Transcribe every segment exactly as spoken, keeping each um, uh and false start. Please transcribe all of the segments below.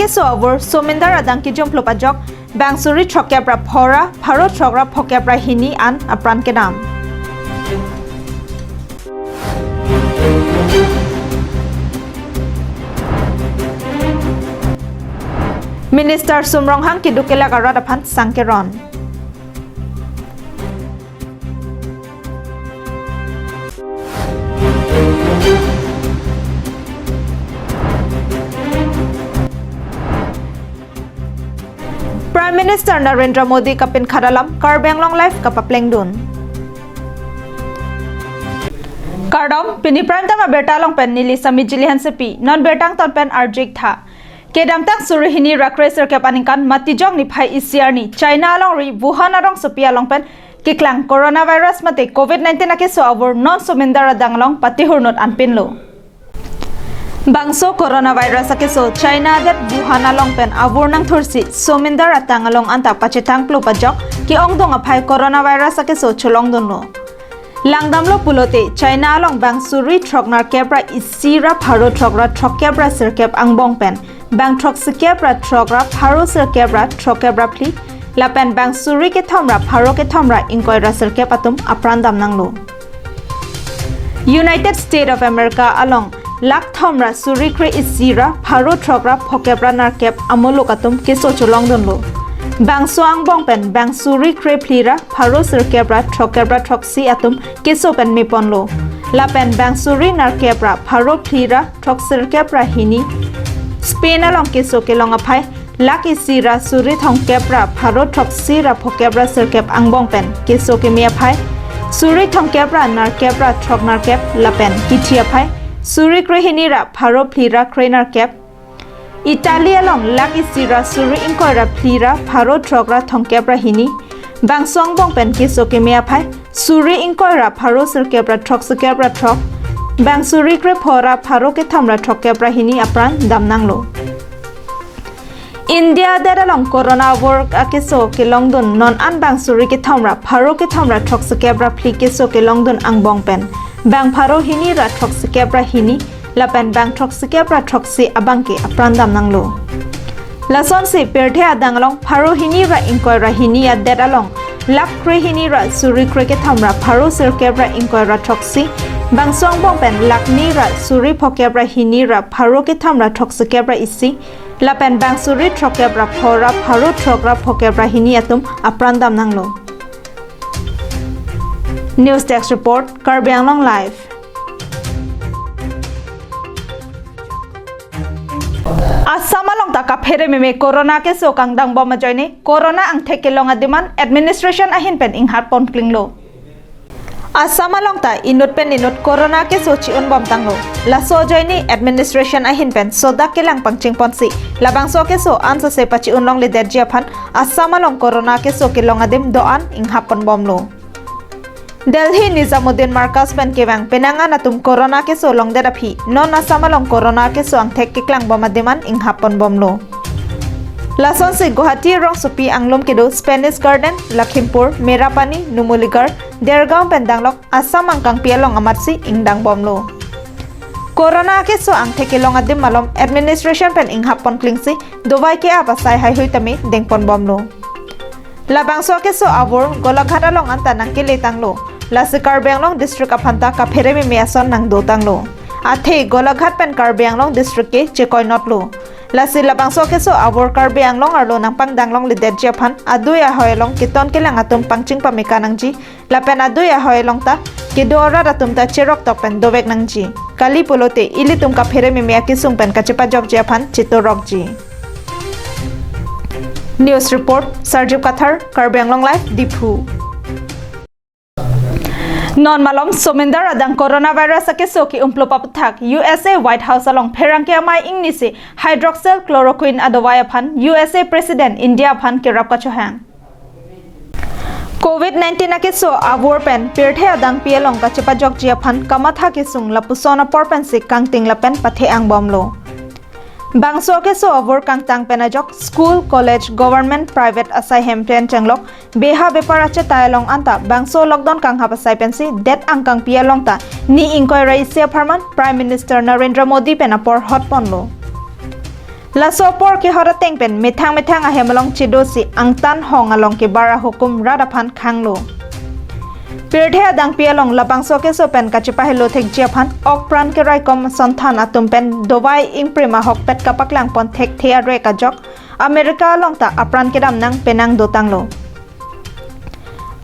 Keso avur Somindar adang kijumplop ajok bang suri throkkep ra pho ra pharo throk ra phokep ra hini an apran kedam. Minister Sum Ronghang keduk kelak arat aphan sangkeron. Prime Minister Narendra Modi kapinkhat alam Karbi Anglong Live kapaplengdun. Kardom, pini Prime Time abirta along pen neli Sami Jili Hansepi, non birta angton pen arju-ik tha. Kedamtang suri hini ra kre sirkep aningkan Matijong niphai isi arni China alongri Wuhan arongsopi along pen keklang coronavirus mate covid nineteen akeso avur non Somindar adang along patihurnut anpinlo. Bangso coronavirus akeso China adet Wuhan along pen avur nangthursi Somindar adang along anta pachethangplop ajok ke-ongdung aphai coronavirus akeso cholongdunlo. Langdamlo pulote China along bang suri throk nerkep ra isi ra pharo throk ra throkkep ra sirkep angbong pen bang throksikep ra throk ra pharo sirkep ra throkkep ra phli lapen bang suri kethom ra pharo kethom ra ingkoi ra sirkep atum apran damnanglo. United States of America along lakh thom ra suri kre isi ra pharo throk ra phokep ra nerkep amuluk atum keso cholongdunlo. Bangso angbong pen bang suri kre phli ra pharo sirkep ra throkkep ra throksi atum keso pen meponlo. Lapen bang suri nerkep ra pharo phli ra throksirkep ra hini Spain along keso kelong aphai lakh isi ra suri thomkep ra pharo throksi ra phokep ra sirkep angbong pen keso keme aphai suri thomkep ra nerkep ra throk nerkep lapen kithi aphai suri kre hini ra pharo phli ra kre nerkep. Italy along lakh isi ra suri ingkoi ra phli ra pharo throk ra thomkep ra hini. Bangso angbong pen keso keme aphai suri ingkoi ra pharo sirkep ra throksikep ra throk. Bang suri kre pho ra pharo kethom ra throkkep ra hini apran damnanglo. India adet along corona avur akeso kelongdun non an bang suri kethom ra pharo kethom ra throksikep ra phli keso kelongdun angbong pen bang pharo hini ra throksikep ra hini lapen bang throksikep ra throksi abangke apran damnanglo. Lasonsi pirthe adang along pharo hini ra ingkoi ra hini adet along lakh kre hini ra suri kre kethom ra pharo sirkep ra ingkoi ra throksi, bangso angbong pen lakh ni ra suri phokep ra hini ra pharo kethom ra throksikep ra isi, lapen bang suri throkkep ra pho ra pharo throk ra phokep ra hini atum apran damnanglo. News Desk Report, Karbi Anglong Live. Assam along ta kaphere meme corona keso kangdangbom ajoine corona angthek kelong adim an administration ahin pen inghap ponklinglo. Assam along ta inut pen inut corona keso chi-unbom tanglo. Laso ajoine administration ahin pen sodak kelang pangchingponsi labangso keso ansose pachi-un longledetji aphan Assam along corona keso kelong adim do-an inghap ponbomlo. Delhi Nizamuddin Markaz pen kevang penang an atum corona keso longdet aphi non Assam along corona keso angthek keklangbom adim an inghap ponbomlo. Lasonsi Guwahati rongsopi anglum kedo Spanish Garden, Lakhimpur, Merapani, Numaligarh, Dergaon pen danglok Assam angkangpi along amatsi ingdangbomlo. Corona keso angthek kelong adim malom administration pen inghap ponklingsi dovai ke-ap asai haihui tame dengponbomlo. Labangso keso avur Golaghat along anta nangkele tanglo. Lasi Karbi Anglong district aphan ta kaphere meme ason nangdo tanglo. Athe Golaghat pen Karbi Anglong district ke chekoinotlo. Lasi labangso keso avur Karbi Anglong arlo nangpangdang longledetji aphan adui ahoi along keton kelang atum pangching pameka nangji. Lapen adui ahoi along ta kedo arat atum ta cherok tok pen dovek nangji. Kali pulote ilitum kaphere meme akesung pen kachepajokji aphan chetorokji. News report, Sarjip Kathar, Karbi Anglong Live, Diphu. Non malom Somindar adang coronavirus akeso ke-umplop aputhak U S A White House along pherangke amei ingnisi hydroxychloroquine adovai aphan U S A President India aphan kerap kachohang. Covid nineteen akeso avur pen pirthe adangpi along kachepajokji aphan kamatha kesung lapuson apor pensi kangting lapen pathe angbomlo. Bangso keso avur kangtang pen ajok school, college, government, private asai hem pen chenglok beha bepar achetai along anta bangso lockdown kanghap asai pensi det angkangpi along ta ni ingkoi ra isi apharman Prime Minister Narendra Modi pen apor hotponlo. Laso apor kehot ateng pen methang methang ahem along chedosi angtan hong along kebar ahukum rat aphan khanglo. Pirthe adangpi along labangso keso pen kachepahelo thekji aphan ok pran keraikom sonthan atum pen dovai ingprim ahokpet kapaklang pon thekthe arek ajok America along ta apran kedam nang penang dotanglo.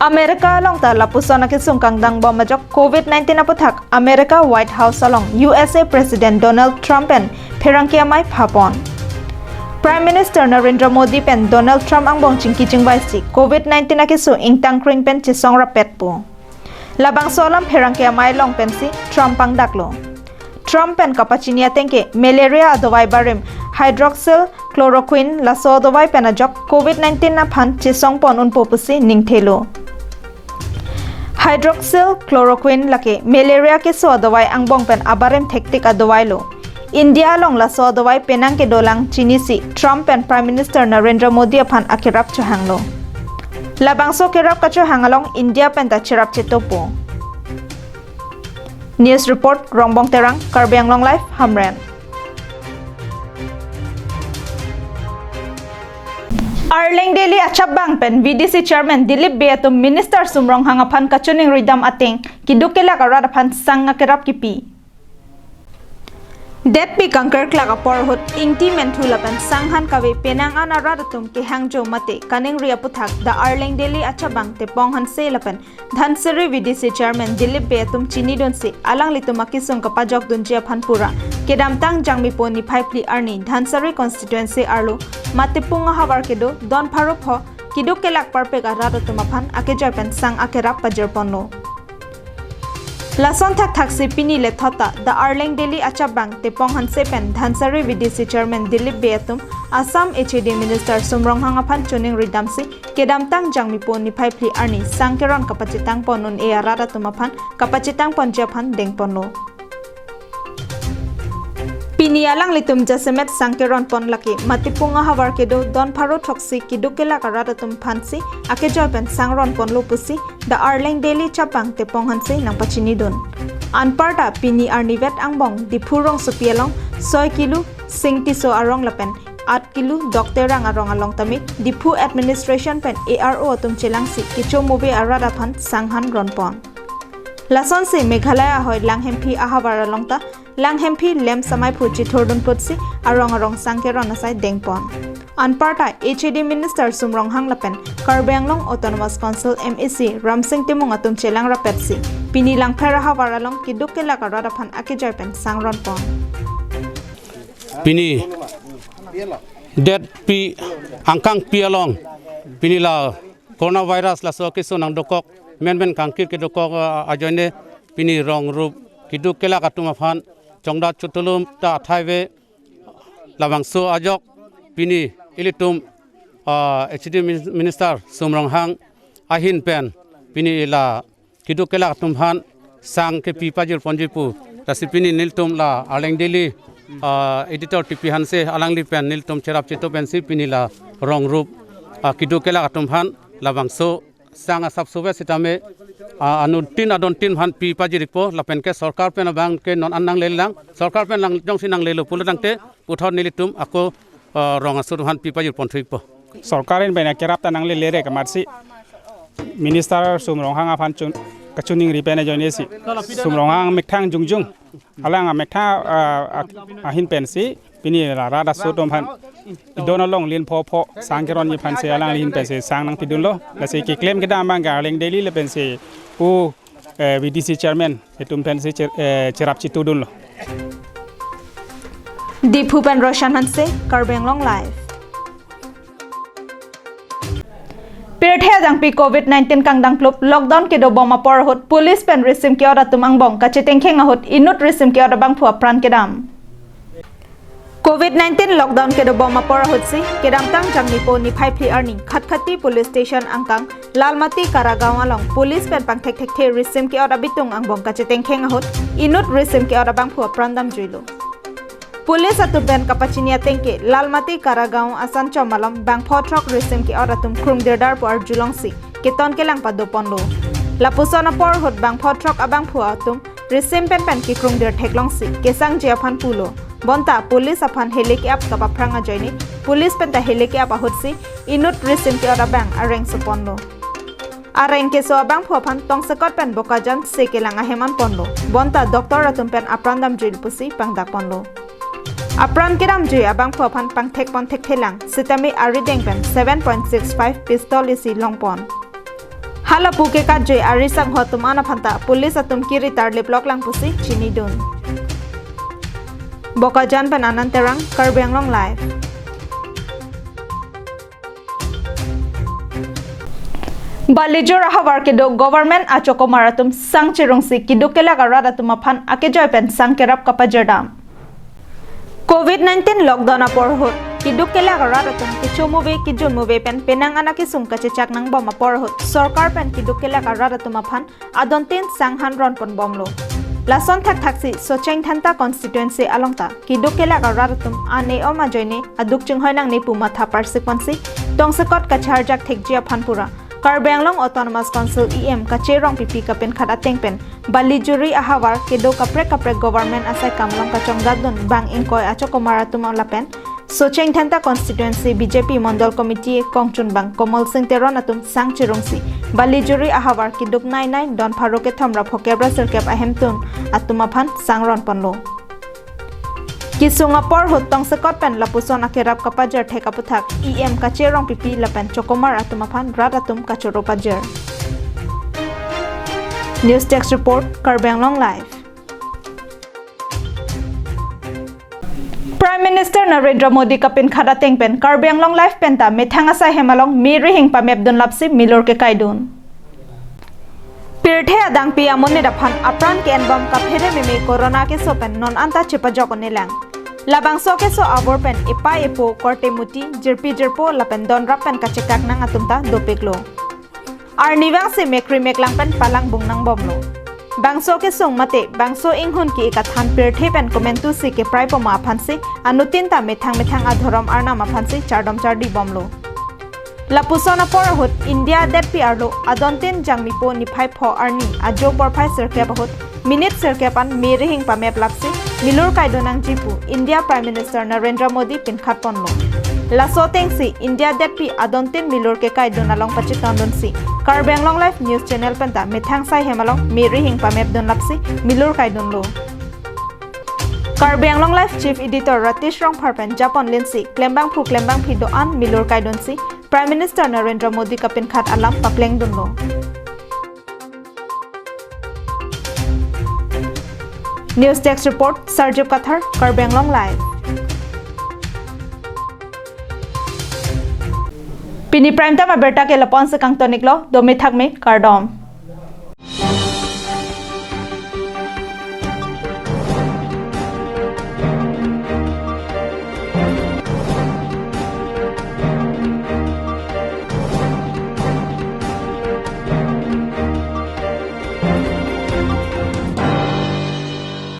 America along ta lapuson akesung kangdang bom ajok covid nineteen aputhak America White House along U S A President Donald Trump pen pherangke amei phapon. Prime Minister Narendra Modi pen Donald Trump angbong chingki chingvaisi covid nineteen akeso ingtangkring pen chesong rapetpo. Labangso alam pherangke amei along pensi Trump pangdaklo. Trump pen kapachini ateng ke malaria adovai barim hydroxychloroquine laso adovai pen ajok covid nineteen aphan chesong pon unpo pusi ningthelo. Hydroxychloroquine lake malaria keso adovai angbong pen abarim thektik adovailo. India along laso adovai penang kedolang chinisi Trump pen Prime Minister Narendra Modi aphan akerap chohanglo. Labangso kerap kachohang along India pen ta cherap chetopo. News report, Rongbong Terang, Karbi Anglong Live, Hamren. Arleng Daily achapbang pen V D C Chairman Dilip Bey atum Minister Sum Ronghang aphan kachoningri dam ateng keduk kelak arat aphan sang akerap kipi. Detpi kangkerklak apor ahut ingti menthu lapen sanghan kave penang an arat atum kehangjo mate kaningri aputhak The Arleng Daily achapbang Tepong Hanse lapen Dhansiri V D C Chairman Dilip Bey atum chinidunsi alanglitum akesung kapajokdunji aphan pura kedamtang Jangmipo niphai phli arni Dhansiri constituency arlo Matipung ahavar kedo don pharo pho keduk kelak parpek arat atum aphan akejoi pen sang akerap pajirponlo. Lason thakthaksi pini lethot ta The Arleng Daily achapbang Tepong Hanse pen Dhansiri V D C Chairman Dilip Bey atum Assam H A D Minister Sum Ronghang aphan choningri damsi kedamtang Jangmipo niphai phli arni sang keron kapachetang pon un-e arat atum aphan kapachetang ponji aphan dengponlo. Pini alanglitum jasemet sang keron pon lake Matipung ahavar kedo don pharo throksi keduk kelak arat atum aphansi akejoi pen sang ronponlo pusi The Arleng Daily chapbang Tepong Hanse nangpachinidun. Anparta pini arnivet angbong Diphu rongsopi along soi kilo Sing Tisso arong lapen at kilo Dok Terang arong along tame Diphu administration pen A R O atum chelangsi kecho move arat aphan sanghan ronpon. Lasonsi Meghalaya ahoi Langhemphi ahavar along ta Langhemphi LAMPS amaiphu chithurdun pusi arong arong sang keron asai dengpon. Anparta H A D Minister Sum Ronghang lapen Karbi Anglong Autonomous Council M A C Ramsing Timung atum chelang rapetsi pini Langpher ahavar along keduk kelak arat aphan akejoi pen sang ronpon. Pini detpi angkangpi along pini la coronavirus laso keso nangdokok menmen kangkir kedokok, ah, ajoine pini rong rup keduk kelak atum aphan chongdat chotulum ta athai ave. Labangso ajok pini ilitum, ah, H A D Min-, Minister Sum Ronghang ahin pen pini la keduk kelak atum aphan sang kepi pajirponji pu. Lasi pini nelitum la Arleng Daily, ah, editor T P Hanse alangli pen nelitum cherap cheto pensi pini la rong rup, ah, keduk kelak atum aphan labangso sang asap suve sitame, ah, anuttin adontin aphan pi pajirikpo lapen ke sorkar pen abang ke non an nangle lang, sorkar pen lang jongsi nanglelo pulo tangte puthot nelitum ako, ah, rong asut aphan pi pajirponthuikpo. Sorkar in pen akerap ta nanglele re kamatsi Minister Sum Ronghang aphan chun-, kachoningri pen ajoine si Sum Ronghang mekthang jongjong alang amekthang, ah, ah, ahin pensi pini la rat asut atum aphan don along lin pho pho sang keronji aphansi alangli ahin pensi sang nangpidunlo. Lasi keklem kedam abang ke Arleng Daily le pensi pu, eh, V D C Chairman atum pensi cher-, eh, cherap chetodunlo. Diphu pen Roshan Hanse, Karbi Anglong Live. Pirthe adangpi covid nineteen kangdang plup lockdown kedobom apor ahut police pen risim ke-ot atum angbong kachetengkheng ahut inut risim ke-ot abangphu apran kedam. Covid nineteen lockdown kedobom apor ahutsi kedamtang Jangmipo niphai phli arni Khatkhati police station angkang Lalmati Karagaon along police pen pangthek thekthe risim ke-ot abitung angbong kachetengkheng ahut inut risim ke-ot abangphu apran damjuilo. Police atum pen kapachini ateng ke Lalmati Karagaon asanchom malom bangpho throk risim ke-ot atum krungdirdar pu arjulongsi keton kelang padoponlo. Lapuson apor ahut bangpho throk abangphu atum risim pen pen kekrungdir theklongsi kesangji aphan pulo. Bonta police aphan hele ke-ap kapaphrang ajoine police penta hele ke-ap ahutsi inut risim ke-ot abang areng soponlo. Areng keso abangphu aphan tongsekot pen Bokajan se kelang ahem an ponlo. Bonta doctor atum pen apran damjui pusi pangdak ponlo. Apran kedamjui abangphu aphan pangthek pon thekthelang sitame arideng pen seven point six five pistol isi longpon. Halapu kekatjui ari sangho atum an aphanta police atum kiri tarlip loklang pusi chinidun. Bokajan pen Anand Terang, Karbi Anglong Live. Balijuri ahavar kedo government achokomar atum sang chirungsi keduk kelak arat atum aphan akejoi pen sang kerap kapajirdam. Covid nineteen lockdown apor ahut keduk kelak arat atum kecho muve kejun muve pen penang anak kesung kachechak nangbom apor ahut sorkar pen keduk kelak arat atum aphan adontin sang han ronpon bomlo. Lason thakthaksi Socheng Dhenta constituency alongta keduk kelak arat atum ane om ajoine aduk chinghoi nangne pu matha parsik ponsi tongsekot kacharjak thekji aphan pura Karbi Anglong Autonomous Council E M Kache Rongpipi kapinkhat ateng pen Balijuri ahavar kedo kaprek kaprek government asai kam along kachongdatdun bang ingkoi achokomar atum lapen Socheng Dhenta constituency B J P Mondol Committee kongchunbang Komol Sing Teron atum sang chirungsi Balijuri ahavar keduk nai nai don pharo kethom ra phokep ra sirkep ahemtun atum aphan sang ronponlo. Kesung apor ahut tongsekot pen lapuson akerap kapajir thek aputhak E M Kache Rongpipi lapen chokomar atum aphan rat atum kachoro pajir. News Desk Report, Karbi Anglong Live. Prime Minister Narendra Modi kapinkhat ateng pen Karbi Anglong Live penta methang asai hem along me rihing pamepdun lapsi milur kekaidun. Pirthe adangpi amonit aphan apran ke-enbom kaphere meme corona keso pen non anta chepajok un-elang. Labangso keso abor pen epai epo, korte muti, jirpi jirpo lapen donrap pen kachekak nang atum ta dopiklo. Arnivang si mekri meklang pen palangbung nangbomlo. Bangso kesung mate bangso inghun ke-ik athan pirthe pen komantu si kepraipo ma aphansi anuttin ta methang methang adhorom arnam aphansi chardom chardi bomlo. Lapuson apor ahut India detpi arlo adontin Jangmipo niphai pho arni ajo porphai sirkep ahut minute sirkep an me rihing pamep lapsi milur kaidun nangji pu India Prime Minister Narendra Modi pinkhat ponlo. Laso atengsi India detpi adontin milur kekaidun along pachetongdunsi Karbi Anglong Live News Channel penta methang asai hem along me rihing pamepdun lapsi milur kaidunlo. Karbi Anglong Live Chief Editor Ratish Rongphar pen japon linsi klembangphu klembangphi do-an milur kaidunsi Prime Minister Narendra Modi kapinkhat alam paplengdunlo. News Desk Report, Sarjip Kathar, Karbi Anglong Live. Pini prime time abirta ke lapu-an si kangtoniklo, do mithak me, kardom.